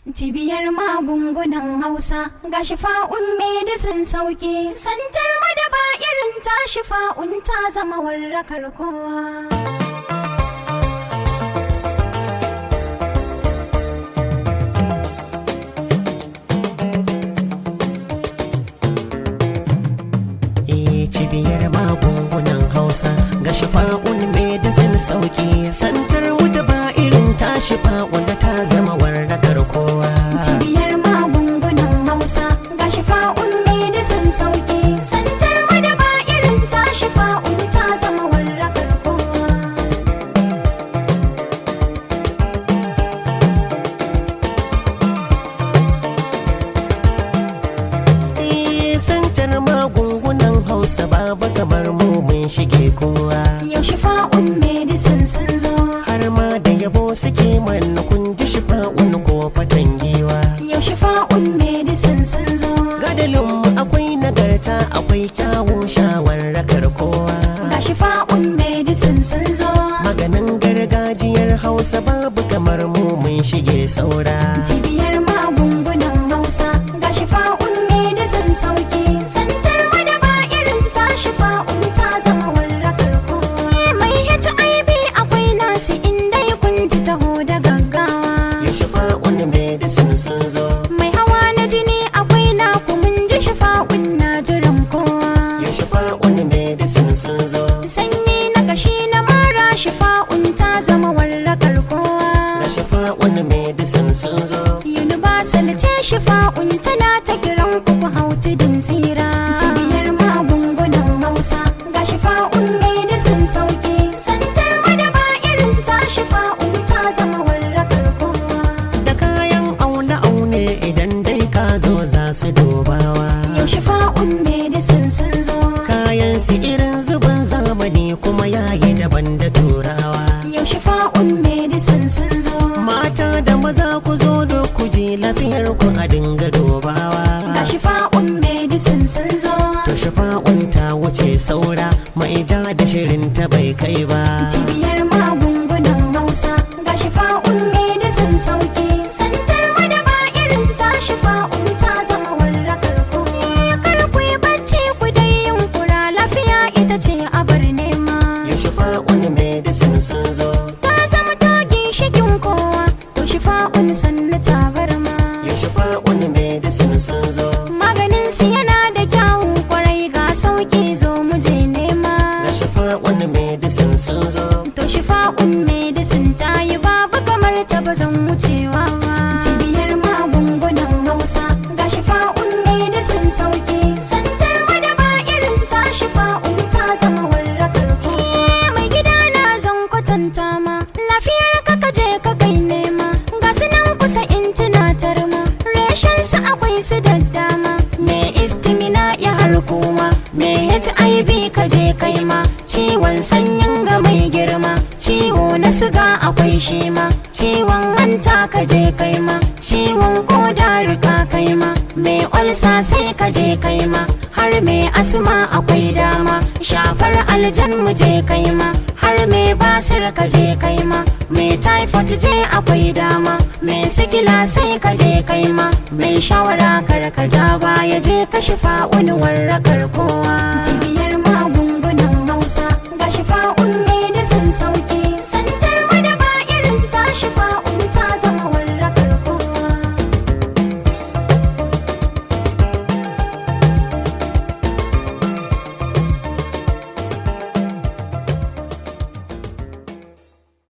Cibiyar magungunan Hausa ga Shifa'un Medicine sauki. Santar madaba irin ta Shifa'un ta zama warrakar kowa. Cibiyar magungunan Hausa ga Shifa'un Medicine sauki, santar wuta ba irin ta Shifa'un da ta zama warrakar kowa. Cibiyar magungunan Hausa ga Shifa'un Medicine sauki. Santar madaba irin ta Shifa'un ta zama warrakar kowa. Santar magungunan Hausa babu kamar mu, mun shige kowa. Yau Shifa'un Medicine sun zo. Har ma da yabo suke manna, kun ji Shifa'un ko fatan giwa. Yau Shifa'un Medicine sun zo. Gadalin mu akwai nagarta, akwai kyawun shawarrakar kowa. Ga Shifa'un Medicine sun zo. Maganin gargajiyar Hausa babu kamar mu, mun shige saura. Cibiyar magungunan Hausa ga Shifa'un Medicine sauki. Santar madaba irin ta Shifa'un ta zama warrakar kowa. Mai HIV akwai nasu, inda ya kunji taho da gaggawa. Ya Shifa'un Medicine sun zo. Mai hawa na jini akwai naku, mun ji Shifa'un na jiran kowa. Ya Shifa'un Medicine sun zo. Sanyi na kashi na mara, Shifa'un ta zama warrakar kowa. Ga Shifa'un Medicine sun zo. Universal ce Shifa'un, tana ta kiran ku, ku hau tudun tsira. Cibiyar magungunan Hausa ga Shifa'un Medicine sauki. Santar madaba irin ta Shifa'un ta zama warrakar kowa. Da kayan aune-aune, idan dai ka zo za su dubawa. Yau Shifa'un Medicine sun zo. Kayan su irin zubin zamani, kuma yayi daban da turawa. Yau Shifa'un Medicine sun zo. Mata da maza ku zo duk ku ji lafiyar ku a dinga dubawa. Ga Shifa'un Medicine sun zo. To Shifa'un ta wuce saura, mai ja da shirin ta bai kai ba. Cibiyar magungunan Hausa ga Shifa'un Medicine sauki. Santar madaba irin ta Shifa'un ta zama warrakar kowa. Kar ku yi bacci, ku dai yunkura, lafiya ita ce abar nema. Ya Shifa'un Medicine sun zo. Ta zama ta ginshikin kowa, to Shifa'un sannu tabarma. Ya Shifa'un Medicine sun zo. Maganin su yana da kyawu kwarai, ga sauki, zo mu je nema. Ga Shifa'un Medicine sun zo. To Shifa'un Medicine ta yi, babu kamar ta, ba zan wucewa ba. Cibiyar magungunan Hausa ga Shifa'un Medicine sauki. Santar madaba irin ta Shifa'un ta zama warrakar kowa. Mai gida na zan kwatanta ma, lafiyar ka ka je ka kai nema. Ga su nan kusa in tunatar ma, reshen su akwai su da dama. Me istimina ya har kuma, me HIV ka je kai ma, ciwon sanyin ga mai girma, ciwo na siga akwai shi ma, ciwon hanta ka je kai ma, ciwon koda rika kai ma, mai olsa sai ka je kai ma, har mai asma akwai dama, shafar aljan mu je kai ma, har mai basir ka je kai ma, mai typhoid je akwai dama, mai sikila sai ka je kai ma, mai shawara kar ka ja baya, je ka Shifa'un warrakar kowa. Cibiyar magungunan Hausa ga Shifa'un Medicine sauki. Santar